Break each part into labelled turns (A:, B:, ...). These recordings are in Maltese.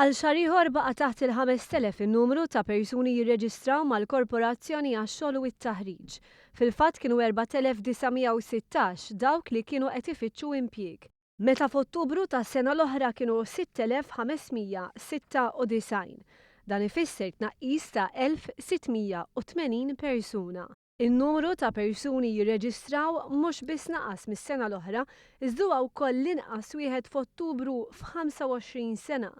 A: Għal xahar ieħor baqa' taħt il-5,000 in-numru ta' persuni jirreġistraw mal-Korporazzjoni għax-Xogħol u t-Taħriġ. Fil-fatt kienu 4,916 dawk li kienu qed ifittxu impjieg. Meta f'Ottubru tas-sena l-oħra kienu 6,596. Dan ifisser tnaqqis ta' 1,680 persuna. In-numru ta' persuni jirreġistraw mhux biss naqas mis-sena l-oħra, iżda huwa wkoll l-inqas wieħed f'Ottubru f'25 sena.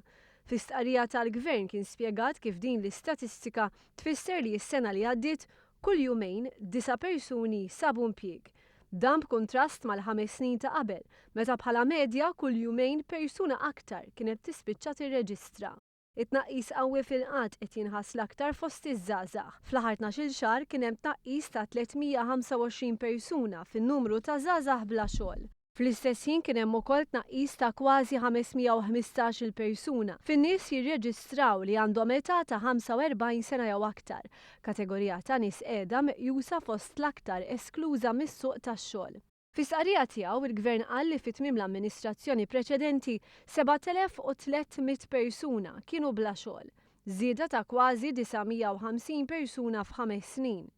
A: Fi stqarrija tal-Gvern kien spjegat kif din l-istatistika tfisser li s-sena li għaddiet, kull jumejn, disa' persuni sabu impjieg. Dan b'kuntrast mal-ħames snin ta' qabel, meta bħala medja kull jumejn persuna aktar kienet tispiċċa tirreġistra. It-tnaqqis qawwi fil-qgħad qed jinħass l-aktar fost iż-żgħażagħ. Fl-aħħar tnax-il xahar kien hemm tnaqqis ta' 325 persuna fin-numru ta' żgħażagħ bla xogħol. Fl-istess ħin kien hemm ukoll tnaqqis ta' kważi 515-il persuna fin-nies jirreġistraw li għandhom età ta' 45 sena jew aktar, kategorija ta' nies qiegħda meqjusa fost l-aktar eskluża mis-suq tax-xogħol. Fi stqarrija tiegħu, il-Gvern qal li fi tmiem l-amministrazzjoni preċedenti, 7,300 persuna kienu bla xogħol, żieda ta' kważi 950 persuna f'ħames snin.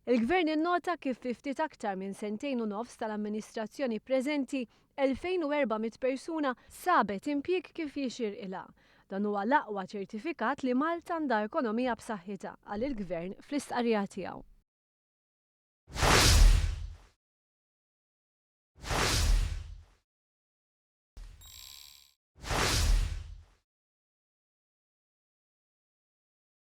A: Il-Gvern innota kif fi ftit aktar minn sentejn u nofs tal-amministrazzjoni preżenti, 2,400 persuna sabet impjieg kif jixirqilha. Dan huwa l-aqwa ċertifikat li Malta għandha ekonomija b'saħħitha, qal il-Gvern fl-istqarrija tiegħu.